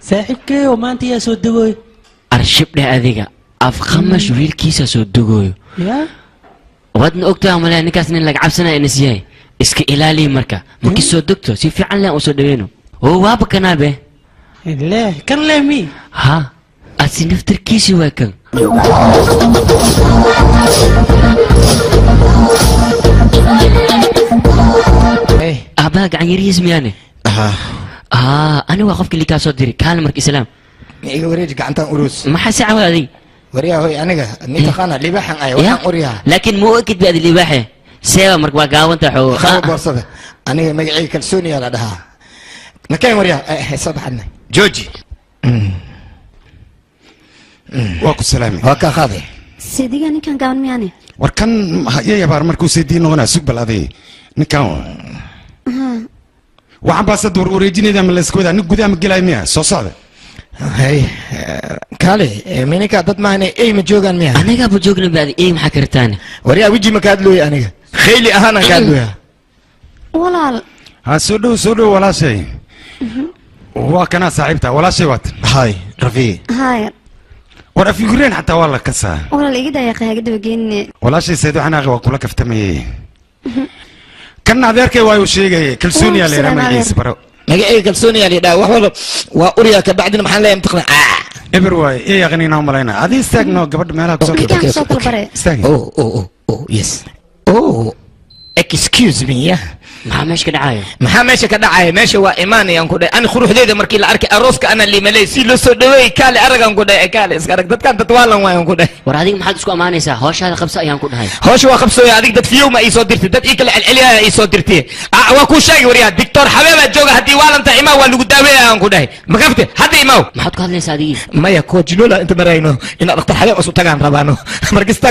Saaxiibkeeyo maanta yaa soo degooyo? Arshib dheh adiga afqamash wiilkiisa soo degooyo. Yaa waadna ogtahay malaya ninkaas nin laga cabsanaya inas yahay. Iska ilaaliya marka markii soo degto si fiican leh u soo dhaweyno. Oo waaba kanaabe. Leh kan leh mi? Ha asi naftarkiisi waa kan. Aabaha gacan yarihiis miyaane? Ani waa qofkii likaa soo diri kaale marka islaam. Iga wareeji gacantan urus. Maxaa si cawa adig? Waryaa hoy aniga mitaqaana libaaxan ay waxaan uryaha. Laakiin ma u ekid ba adi libaaxe. Seeba marka waa gaawanta xoogo. Qabo boorsada. Aniga magacayga kalsooniyaa la dhahaa. Nakeen waryaa soo baxadna. Jooji. Waa ku salaamay. Waa kaa qaaday. Seediga ninkan gaaban miyaane? War kan yayabaar markuu seedii noqonaa sug bal aday ninkan waa. Waxaan baasad war wareejinayda ma la iska wadaa nin gudaha ma gelaya miya soo socda. Hay kaale mininka dad maahane ey ma joogaan miya? Anagaa ba joogna ba adi ey maxaa kartaane? Waryaa weji ma ka hadlooya aniga khayli ahaanaan ka hadlooya. Walaal. Ha soo dhow soo dhow walaashay. Waa kanaa saaxiibta walaashay waat. Hay Rafi. Hay. War afyugureen xataa waa la kasaa. Walaal iga dayaqa haga daba geenine. Walaashay sayid waxaan aqi waa kula kaftamayay. Kan adeerkay waa uu sheegayay kalsooniyaa la yidhaha magaciisa baro. Magacayga kalsooniyaa la yidhaha wax walba waa uryaa ka bacdina maxaan leeyahay mtaqna. Eber waaye ii yaqaniin aan malayna adi istaagno gabadha meelaha kusoo Ninkaan soo kala bare. Istaag. Oh oh oh oh yes. Oh excuse me ya. Maxaa meesha ka dhacaya? Maxaa meesha ka dhacaya? Meesha waa imaanayaan ku dhahay ani quruxdeeda markii la arkay arooska ana liimaley si loo soo dhaweeyey kaale aragaan ku dhahay kaale iska arag dadkan dad waalan waayaan ku dhahay. War adiga maxaad isku amaanaysaa? Hawshaada qabso ayaan ku dhahay. Hawsha waa qabsooya adiga dad fiyow ma ii soo dirtay dad ii kala celceliyaya ii soo dirtay. Waa kuu sheegi waryaa Doctor Xabeebaa jooga haddii waalanta imaa waa lagu daaweeyaa aan ku dhahay. Ma kafte hadda imaaw. Maxaad ku hadlaysaa adigii? Maya kuwa jinola inta marayno inaad Doctor Xabeeb isu tagaan rabaano. Markasta